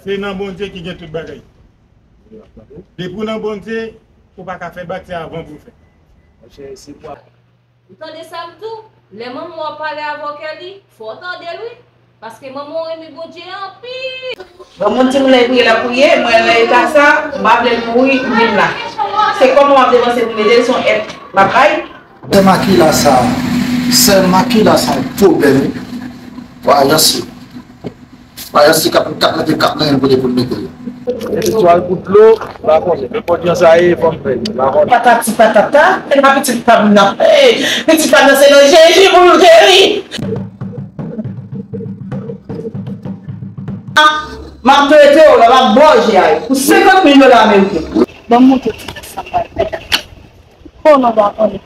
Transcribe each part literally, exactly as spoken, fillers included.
Se nan Bondye ki gen tout bagay. Depi w nan Bondye, ou pa ka fè batya avan pou w fè. Ou tande sa m di w? Lè manman w ap pale avè w, Kelly, fò w tande l wi. Paske manman w renmen Bondye anpil. Bon, moun timoun nan priye l ap priye, mwen nan eta sa, m pa vle l mouri, m vin la. Se kòman m ap depanse pou m ede l, se yon èd m ap bay. Sè Makila sa, sè Makila sa yon pwoblèm wi. Wa, jansi. Maryaj se k ap, k ap mete, k ap nan yon kote pou l mete yo. Istwa l pou dlo, m pa konnen. Nenpòt jan sa ye, fò m fè l, m pa konnen. Patati patata, e pa pitit pa m nan. Ey, pitit pa m nan se nan Jezi pou l geri. Ah, m ap trete w la, m ap ba w je a yo. Pou senkant mil dola ameriken. Ban m montre w ti nèg sa m pral fè. Oh non, m pa konnen.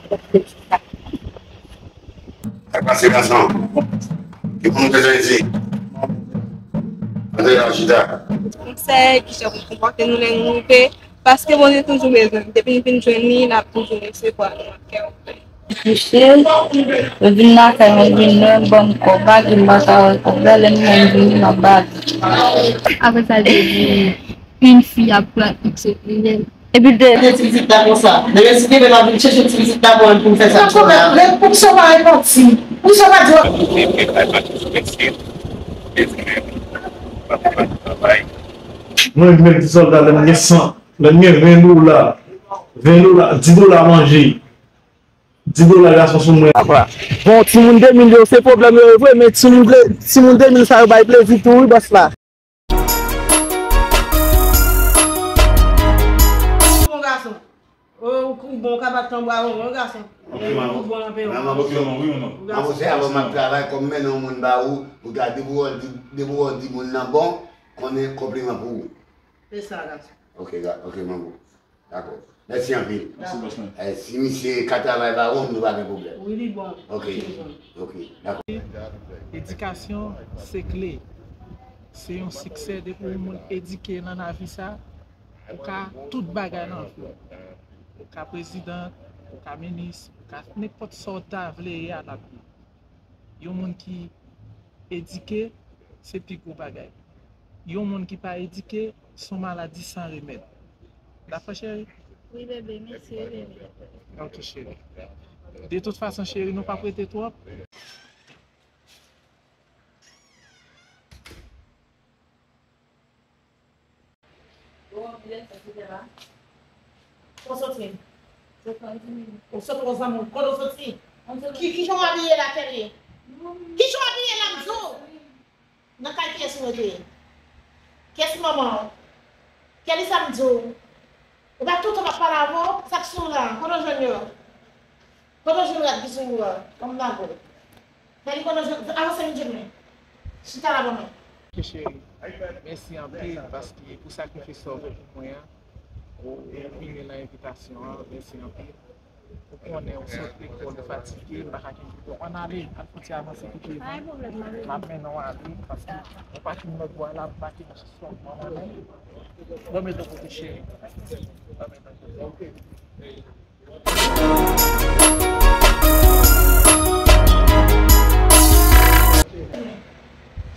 Sa k pase gason? Ki moun te fè isi? Antre la chita. Konsèy, kijan pou konpòte nou lè nou rive, paske Bondye toujou bezwen n, depi n vin jwenn li, n ap toujou resevwa nou ak kè ouvè. Kouche, mwen vin lakay mwen, vin wè m ban m kòb, bagay m pa ka wè kòb la, lè m wè m vini m ap bale. Apre sa l te di, une fille a pran X et Y. Epi l te. Mete ti pitit la konsa. Depi si kenbe m ap vin chèche ti pitit la pou mwen pou m fè sa. Nan pwoblèm, men poukisa w pa repanti? Poukisa w pa di w. Mwen menm ti sòlda, lè m gen san, lè m gen ven dola, ven dola, dis dola manje, dis dola gason sou mwen. Apa. Bon, timoun de mil yo se pwoblèm yo ye vre, men timoun de, timoun de mil sa yo bay plezi tou wi bòs la. Bon gason. Ou bon, ou ka bat tanbou a bonbon wi gason. Ou bon anpil. Manbo, se avan m ap travay kòm mennen yon moun ba ou, ou ta depi w di, depi w di moun nan bon, konnen konpliman pou ou. Se sa gason. Ok, ok manbo. Dakò. Mèsi anpil. Mèsi bòs mwen. Eh, si misye ka travay ba ou, nou pa gen pwoblèm. Wi, li bon. Ok. Ok, dakò. Edikasyon se kle. Se yon siksè depi yon moun edike nan lavi sa, ou ka tout bagay nan vi w. Ou ka prezidan, ou ka minis, ou ka nenpòt sa w ta vle ye a l ap ye. Yon moun ki edike, se pi gwo bagay. Yon moun ki pa edike, se yon maladi san remèd. Dakò, cheri? Wi, bebe, mèsi, wi, bebe. Ok, cheri. De tout fason, cheri, nou p ap rete twòp. Ou soti. Ou soti yon zanmi w. Kote w soti? Ki, kijan w abiye la, Kelly? Kijan w abiye la, m di w? Nan kay kiyès ou rete? Kiyès manman w? Kelly, sa m di w? Ou pa toutan m ap pale avè w? Sa k sou w la? Kote w jwenn yo? Kote w jwenn rad ki sou ou a? Ban m lave w. Fè li konnen, avanse vin jwenn mwen. Chita la ban mwen. Ok cheri, mèsi anpil paske pou sakrifis sa w fè pou mwen an. Ou vini nan envitasyon an, mèsi anpil. Ou konnen ou sot lekòl, ou fatige, m pa ka kenbe w. Ann ale, al fouti avanse kite mwen. M ap mennen w ale paske ou pa fin lòt bò a la, m pa kenbe sou sòl mwen nan men. Dòmi lòt kote cheri. Dòmi lòt kote.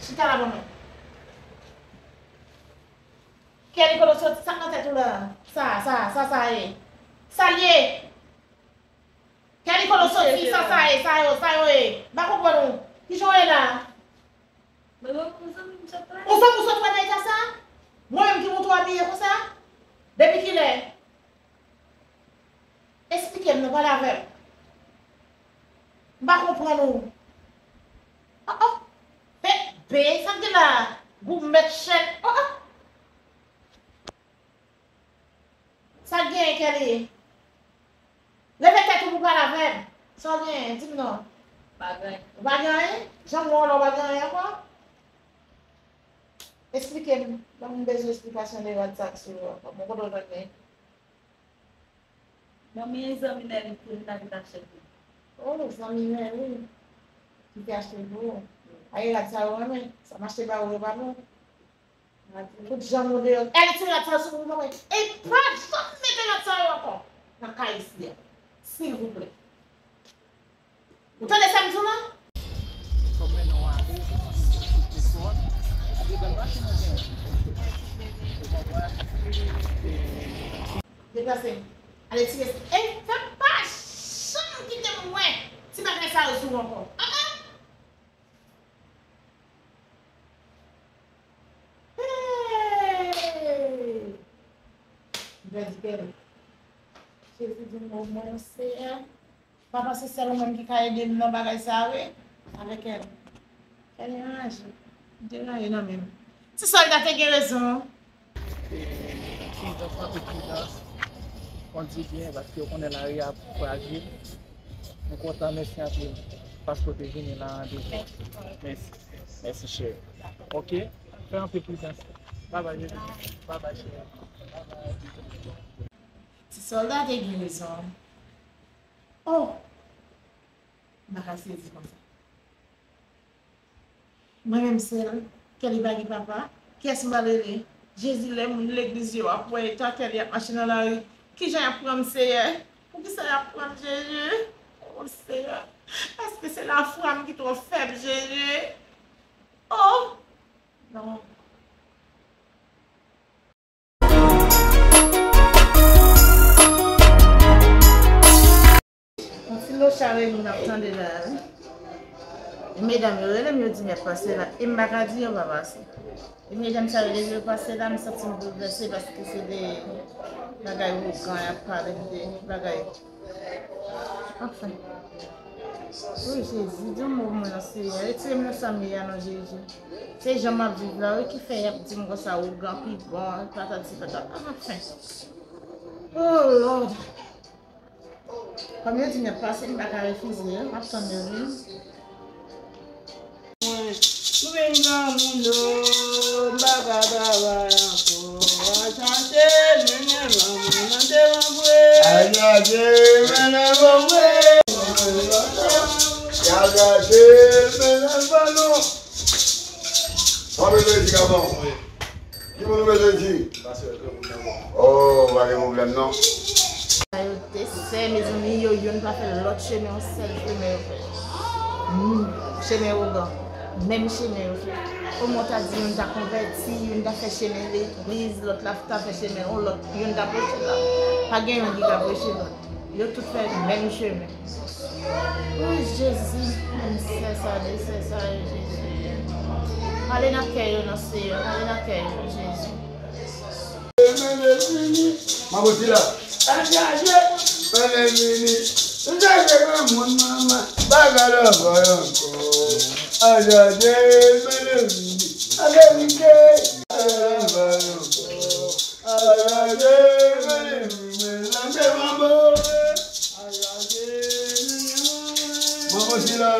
Chita la ban mwen. Kelly, kote w soti? Sa k nan tèt ou la? Sa, sa, sa, sa ye? Sa l ye? Kelly, kote w soti? Sa, sa ye? Sa yo, sa yo ye? M pa konprann ou. Kijan w ye la? Mwen, mwen, yon zanmi m sot wè. Yon zanmi w sot wè nan eta sa? Mwen menm ki montre w abiye konsa? Depi kilè? Esplike m non, pale avè m. M pa konprann ou. Oh, oh. Be, be, sa k gen la? Gou mèt chèt. Oh, oh. Sa k genyen, Kelly? Leve tèt ou pou pale avè m. Sa w genyen? Di m non. Pa gen anyen. Ou pa gen anyen? Jan m wè w la, ou pa gen anyen ankò? Esplike m. Ban m bezwen esplikasyon de rad sa k sou ou ankò. Bon, kote w jwenn li? Mwen, mwen zanmi Nèli ki vin avèk achte pou. Oh, zanmi Nèli ki te achte pou ou. Ay, rad sa yo renmen. Sa m achte ba ou yo pa bon. Tout jan nou deyò. Èl ti rad sa sou moun mwen. E pa janm mete rad sa yo ankò nan kay isi a. Silvouplè. Ou tande sa m di w lan? Fò m mennen w ale, ou sot lekòl, ou Deplase. Ale tire. E fè pa janm kite m wè ti bagay sa yo sou ou ankò. Ah, ah. Hey! M pèdi kè m. Jezi di m, o mwen, Seyè. Papa, se sèl ou menm ki ka ede m nan bagay sa a, wi. Avèk kè m. Kè m ranje. M te rayi nan men m. Ti sòlda te gen rezon. E, pridans, anpil pridans. Kondui byen, paske w konnen lari a frajil. Nou kontan, mèsi anpil, paske w te vini nan randevou. Mèsi. Mèsi, cheri. Ok? Fè anpil pridans. Babay, bebe. Babay, cheri. Ti sòlda te gen rezon. Oh! M pa ka sezi konsa. Mwen menm sèl, kè li pa gen papa, kiyès m pral rele? Jezi, lè moun legliz yo ap wè eta kè li ap mache nan lari, kijan y ap pran m, Seyè? Poukisa y ap pran m, Jezi? O Seyè, èske se lafwa m ki twò fèb, Jezi? Oh! Non. Yon ti locha rele m ap tande la, wi. E medam yo rele m, yo di m y ap pase la. E m pa ka di yo pa pase. E medam sa yo leve yo pase la, m santi m boulvèse paske se de bagay ougan y ap pale m de bagay. Anfen. Wi, Jezi, di yon mo pou mwen non, Seyè. Retire m nan sa m ye a non, Jezi. Se jan m ap viv la, wi, ki fè y ap di m konsa, ougan pi bon, patati patata. Anfen. Oh, Lord. Kòm yo di m y ap pase, m pa ka refize yo. M ap tann yo vini. Mwen, mwen granmoun, oh, m pa ka travay ankò. A chache mennen ban mwen nan devan vre. A chache mennen ban mwen. A chache mennen ban nou. Mwen bezwen di gaman. Wi. Ki moun ou bezwen di? Pastè, granmoun nan bon. Oh, pa gen pwoblèm non. Sa yo te sè, mezanmi, yo youn pa fè lòt chemen, yon sèl chemen yo fè. Hmm, chemen ougan, menm chemen yo fè. Omwen w ta di youn ta konvèti, youn ta fè chemen legliz, lòt la ta fè chemen yon lòt, youn ta preche la. Pa gen youn ki ka preche lòt. Yo tout fè menm chemen. O Jezi, menm sè sa, de sè sa yo, Jezi. Ale nan kè yo, non, Seyè. Ale nan kè yo, Jezi. Manbo sila. Ajaje, mele vini. Ajaje, granmoun manman. Bagay la fè ankò. Ajaje, mele vini. Ajaje, mele vini. Ajaje, mele vini. Manbo sila.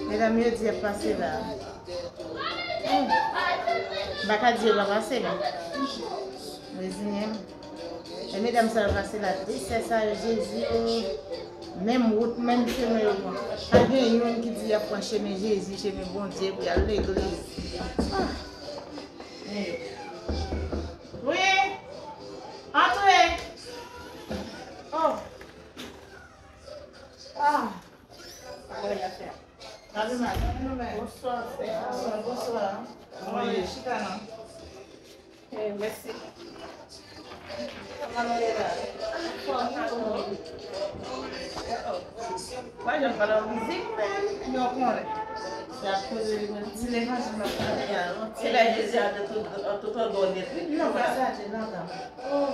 Medam yo di y ap pase la. Hmm. M pa ka di yo pa pase, non. Reziyen m. E medam sa yo pase la, de sè sa yo, Jezi, o, menm wout, menm chemen yo pran. Pa gen youn ki di y ap pran chemen Jezi, chemen Bondye pou y al legliz. Ah. Wi. Antre. Oh. Ah. Bonswa, sè. Bonswa. Bonswa. Chita non. Eh, mèsi. Kòman nou ye la? Anfòm, wi. Pa janm pale an mizik, men. Yo konnen. Se ap koze li menm. Ti levanjil m ap pale a, non. Se la Jezi a de tout, an tout andwa nèt, wi. Non, pa sa, te lontan. Oh,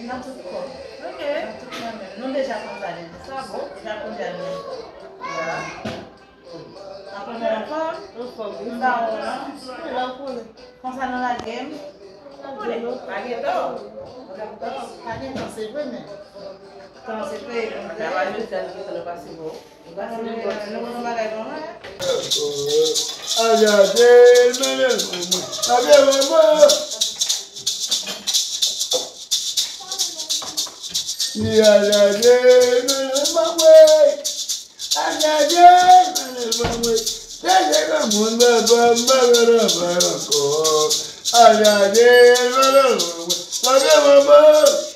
nan tout kò. Ok. Nan tout kò menm. Nou deja konn sa deja. Sa bon. Deja konn sa deja. Apre mwen anfòm? Anfòm, wi. M ba ou, non? Wi, la ou konnen. Konsa nou lage m? Lage m, non. Pa gen tan. Pa gen tan, se vre, men. Tan se pe. Travay nou fè, nou gentan pase bon. Nou pase bon. Nou konn yon bagay bon, wi. Ajaje, mele mwen. Ajaje, mele mwen. Ni ajaje, mele mwen. Ajaje, mele mwen. Deje granmoun, papa, m pa ka travay ankò. Ay, ay, ay, ay, ay, ay, ay, ay, manman.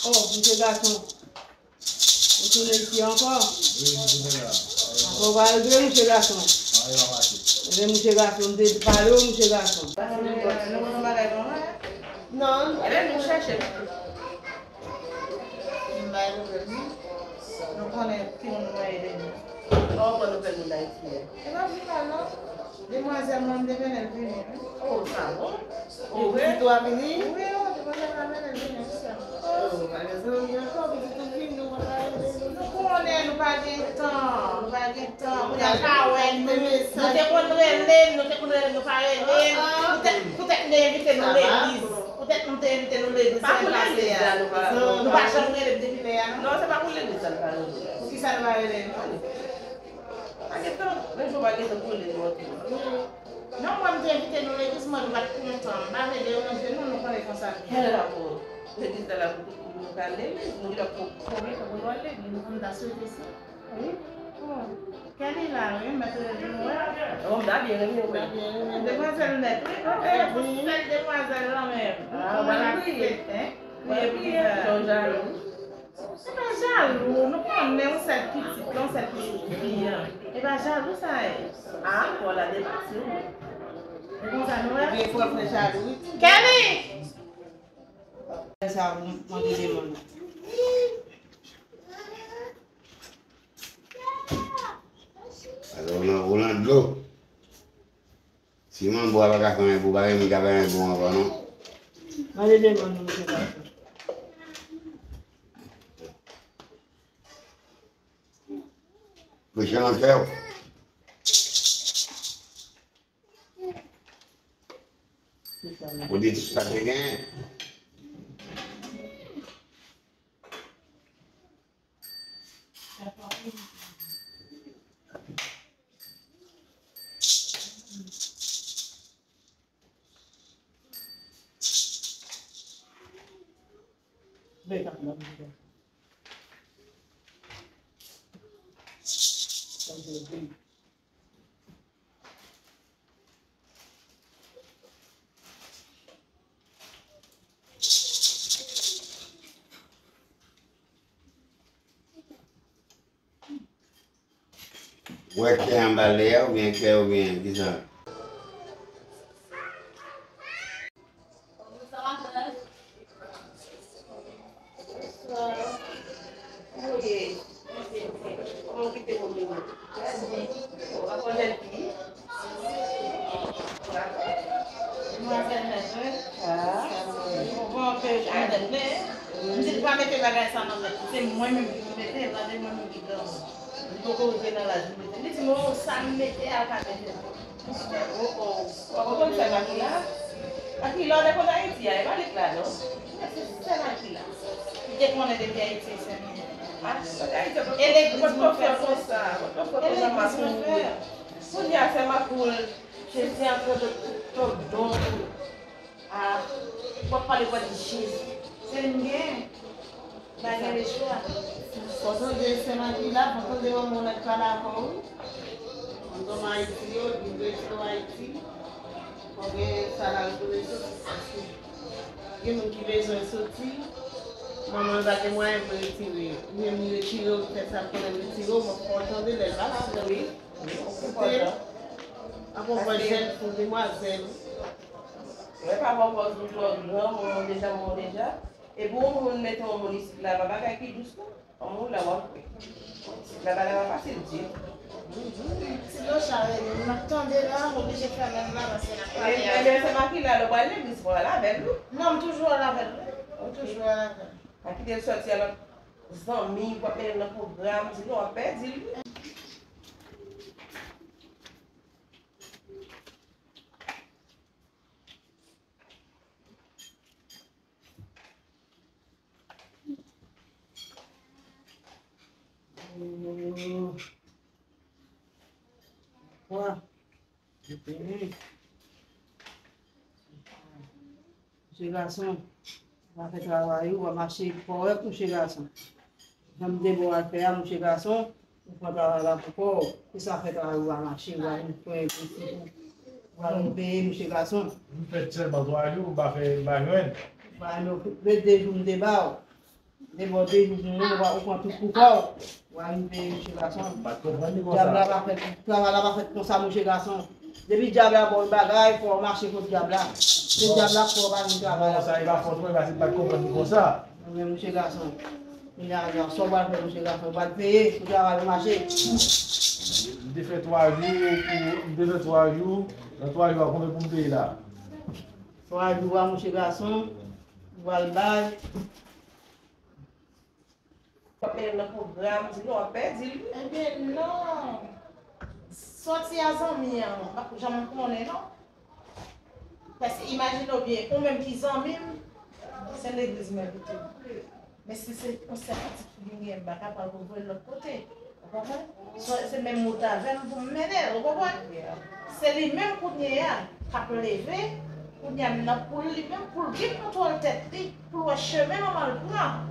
Oh, msye gason. Ou tounen isi ankò? Wi, m tounen la. Ankò w pa regle, msye gason? Anyen pa pase. Ebyen, msye gason, m te di pale w, msye gason. Nou konn yon bagay konsa? Non. Ebyen, nou chèche. M bay pwoblèm, non. Nou konnen ki moun nou ede nou. Kòman pran nouvèl moun Ayiti a? E pa vin la, non. Demwazèl mwen, m te mennen l vini, wi. Oh, sa bon. Oh, pitit ou a vini? Wi, oh, demwazèl la mennen l vini, wi, sè. Oh, pa gen zanmi ankò, pitit ou vini, nou pa ka rele nou. Nou konnen nou pa gen tan, nou pa gen tan. Kounye a l pa wè nou. Nou te konn rele l, nou te konn rele l, nou pa rele l. Poutèt, poutèt nou te envite nou legliz. Poutèt nou te envite nou legliz semèn pase a. Nou pa janm rele l depi lè a, non. Non, se pa pou legliz sa l pa rele. Poukisa l pa rele nou? Pa gen tan, menm jan w pa gen tan pou rele nou ankò. Non, mwen, m te envite nou legliz, mwen, nou pa t kontan. M pa vle deranje nou, nou konnen konsa l ye. Kèl rapò? Legliz la la pou tout moun, nou ka al legliz, nou gentan ko-, konvenk pou nou al legliz. M ta swete sa. Wi. Bon. Kèli la, wi, mèt revin wè. Oh, m ta byen renmen wè. M ta byen renmen wè. Demwazèl nèt, wi. Oh, eh, pou sèl demwazèl lan menm. Ah, w pral kriye. Hein? Kriye pou kisa? Jan jalou. Se pa jalou, nou konnen yon sèl pitit, yon sèl pitit fi an. E pa jalou sa ye. Ah, kò la depase wi. Se konsa nou wè. Ebyen, fò fè jalou wi. Kèli! Sa mande demann. Alò, ou nan, ou nan dlo. Si manbo a pa ka fè anyen pou ou, pa gen moun k ap fè anyen pou ou ankò, non. Mande demann nou, mesye gason. Preche nan kè w. Ou di sa te genyen. Ou wè kè anba lè a oubyen kè oubyen kisa? Bonswa. Kòman w ye? Kòman w kite moun yo? Ou pa konn jèn fi? Demwazèl nèt, wi. Ah. Bon, bon, ke Janèt, men, m di l pa mete bagay sa nan tèt li. Se mwen menm ki pou mete l, gade mwen menm ki granmoun. Li poko rive nan laj pou mete l. Li di m, oh, sa m mete a, l pa mete l. Oh, oh. Ou pa konn sè Makila? Makila, ou te konn Ayiti a, e pa lit la, non. Men se sè Makila. Li te konnen depi Ayiti, sè Makila. Ah, sòti Ayiti, e legliz mwen fè konsa. E legliz mwen fè. Kounye a, sè Makoul, Jezi antre de tout ton don. Ah, w ap pale, w ap di Jezi. Se li m gen. M pa gen lechwa. Fò tande sè Makila, fò tande manman w nèk pale avè w. Manman Ayiti yo, vin retire w Ayiti. Fò gen sa la retounen soti, paske gen moun ki bezwen soti. Manman l pa gen mwayen pou retire. Oubyen m retire w, petèt sa konnen m retire w, men fò tande lè l pale avè w. Wi, wi, se enpòtan. Ap yon jèn fi, demwazèl. Mwen pa pran pòz ou twò gran, mwen, mwen deja, mwen deja. Epi yon moun mete yon moun isit la, pa bagay ki dous non. Yon moun la w ap wè. Isit la, bagay pa fasil ditou. Ti Locha rele m, m ap tande la, m oblije fèmen m la, paske n ap pale avè l. Ebyen, se Makila, lè w pral legliz, w al avè l, wi. Non, m toujou al avè l, wi. M toujou al avè l. Pa kite l sòti a lòt zanmi, w ap mennen l nan pwogram, sinon w ap pèdi l, wi. Wa. Mesye gason, w a fè travay ou, w a mache kòrèk, mesye gason. Jan m te ba w al fè a, mesye gason, ou pran travay la pou kò w. Kisa fè travay ou pa mache, ou pa vin pran envesti pou Ou peye, mouche gason. M fèt sèlman twa jou, m pa fè, m pa jwenn. Ba nou, fè de jou m te ba w. M te ba w de jou pou mwen, ou pa, ou pran tout pou kò w. Ou pa vin peye, mouche gason. M pa t konprann li konsa. Dyab la pa fèt, travay la pa fèt konsa, mouche gason. Depi dyab la ba w yon bagay, fò w mache kot dyab la. Se dyab la k fè w pa vin travay la. Non, sa e pa fòt mwen, paske m pa t konprann li konsa. Men mouche gason. Kounye a, sa w pral fè, mouche gason, w pral peye pou travay ou mache. M te fè twa jou, pou, m te fè twa jou, nan twa jou a, konbyen pou m peye la? Twa jou a, mouche gason, ou pral bay. W ap mennen l nan pwogram, di non, w ap pèdi l. Ebyen, non. Sòti a zanmi an, m pa janm konnen, non. Paske imajine w byen, ou menm ki zanmi m, se legliz m envite m. Men si se yon sèl pitit fi m gen, m pa ka pral voye l lòt kote. Ou konprann? Se, se menm wout avè m pou m mennen l, ou konprann? Se li menm kounye a k ap leve, kounye a m nan pou l, li menm pou l gen kontwòl tèt li, pou l wè chemen manman l pran.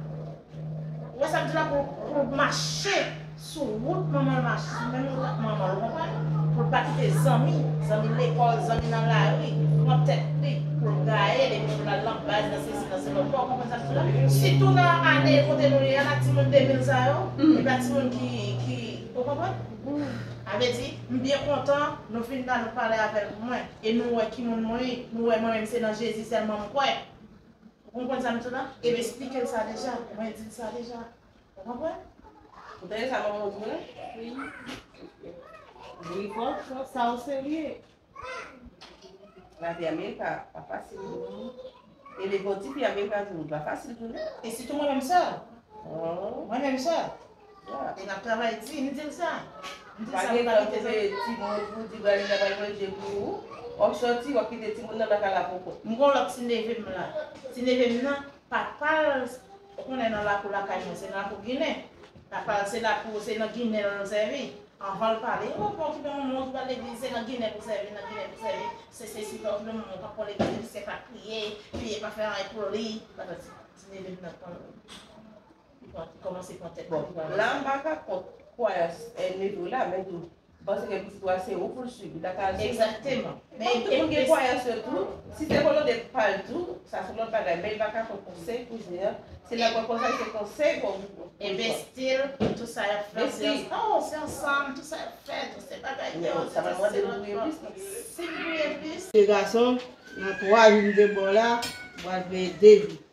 Ou wè sa m di la, pou, pou l mache sou wout manman l mache, sou menm wout ak manman l, ou konprann? Pou l pa kite zanmi, zanmi lekòl, zanmi nan lari, pran tèt li, pou l gaye l, epi pou l al nan baz, nan sesi, nan sela. Ou konprann sa m di la? Sitou nan ane kote nou ye a, la timoun de mil sa yo, e pa timoun ki, ki, ou konprann? A vle di, m byen kontan, nou vin la, nou pale avèk mwen, e nou wè ki moun mwen ye, nou wè mwen menm se nan Jezi sèlman m kwè. Ou konprann sa m di w la? E m esplike l sa deja. Mwen di l sa deja. Ou konprann? Ou tande sa manman w di w la? Wi. Wi, fò, fò, sa w serye. Lavi Amerika pa fasil. E leve yon tifi Amerika tou, pa fasil tou, non. E sitou mwen menm sè. Oh. Mwen menm sè. E n ap travay di, m di l sa. M di l sa, m pa kite zanmi. Timoun pou di Bralina pa manje pou ou. W ap sòti, w ap kite timoun nan nan kay la pou kont. M gon lòt ti neve m la. Ti neve m nan, papa l, ou konnen nan lakou lakay mwen, se nan lakou Ginen. Papa l, se lakou, se nan Ginen l sèvi. Anvan l pale, o, pa okipe manman w ki pral legliz, se nan Ginen pou sèvi, nan Ginen pou sèvi. Se, se si pa okipe manman w k ap pran legliz, se pa priye, priye pa fè anyen pou li. Papa ti, ti neve m nan pran. Li pran, li kòmanse pran tèt. Bon, la, m pa ka kont kwayans, eh, neve w la, men tou, m panse ke pitit ou a se ou pou l swiv, li ta ka al swiv. Egzakteman. Men tout moun gen kwayans yo tou, si se volonte pa l tou, sa se lòt bagay, men li pa ka kont konsèy kouzen an, se la pran konsèy, se konsèy pou ou. Envesti l, tout sa y ap fè, se, oh, se ansanm, tout sa y ap fè, tout se bagay yo, se, se, se lòt bò. Si m priye plis. Se gason, nan twa jou m te ba w la, ou pral peye de jou.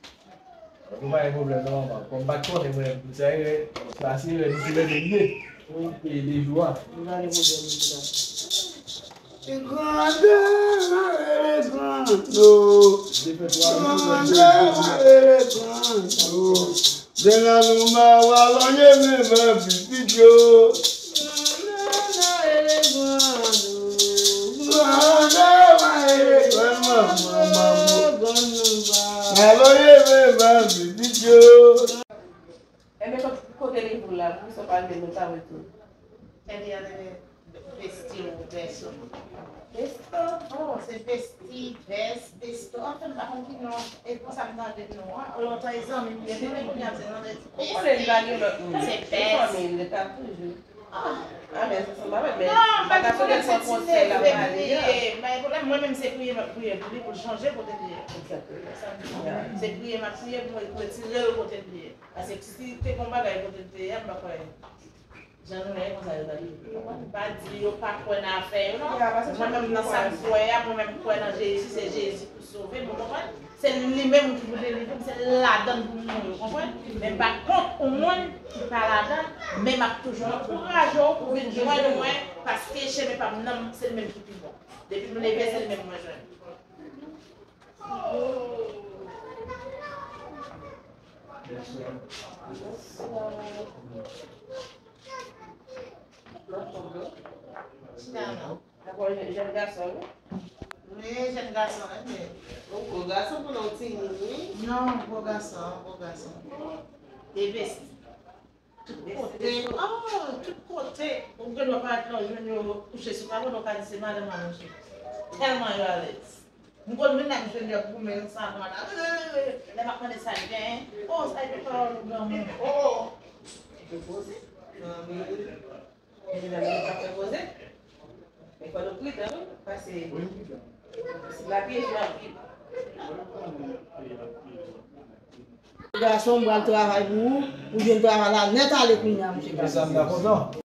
Nou pa gen pwoblèm non, manman. Kòm m pa t konnen mwen, sa erè, sa se erè nou te leve m ye. Pou m peye de jou a. Nou pa gen pwoblèm, nou ta. Grandè, mwen rele grando. Grandè, mwen rele grando. Depi la nou ma walonye men mwen pitit yo. Grandè, mwen rele grando. Grandè, mwen rele grandmanman. Alò, ye men ba pitit yo. Enben, kot-, kote liv ou la? Poukisa w pa al met nou ta retou? Tande, tande, vesti ou, vèso. Vèsto? Oh, se vesti, vès, vèsto. Anfen, m pa konn ki non. E konsa m tande non an. Lontan, e zanmi m ye, men kounye a, se zanmi m. Ou konnen li pa gen lòt moun. Se vès. Se fanmi l, li ta toujou. Ah, men se sa m pa wè, men non, m pa gen pwoblèm, se ti neve m li ye. M pa gen pwoblèm, mwen menm se priye m ap priye pou li, pou l chanje kote l ye. Egzakteman. Se priye m ap priye pou, pou retire l kote l ye. Paske si te gon bagay kote l te ye a, m pa kwè jan nou ye konsa yo ta rive. M pa di yo pa kwè nan afè yo, non. Mwen menm nan sa m kwè a, mwen menm m kwè nan Jezi, se Jezi pou sove m, ou konprann? Se li menm ki pou delivre m, se ladan l pou m mouri, ou konprann? Men m pa kont yon moun ki pa ladan, men m ap toujou ankouraje w pou vin jwenn mwen, paske chemen pa m nan, se li menm ki pi bon. Depi m leve, se li menm mwen jwenn. Chita non. Ankò jèn, jèn gason, wi. Wi, jèn gason, wi, men. Yon gwo gason pou nan timoun, wi. Non, gwo gason, gwo gason. Te vesti. Tout kote, oh, tout kote. Ou gen dwa parèt la, ou jwenn yo kouche sou kado, ou ka di se madanm an, monchè. Tèlman yo alèz. M konn vin la, m jwenn yo ap goumen nan salon an la. Lè m ap mande sa l gen, oh, sa l gen pawòl ou granmoun. Oh, oh. Yo poze. Anmwey. Gen de lè moun pa fè koze. Men fò nou pridan, wi. Pase, si la pyeje anpil. Gason, m pral travay pou ou, ou jwenn travay la nèt ale kounye a, mesye gason.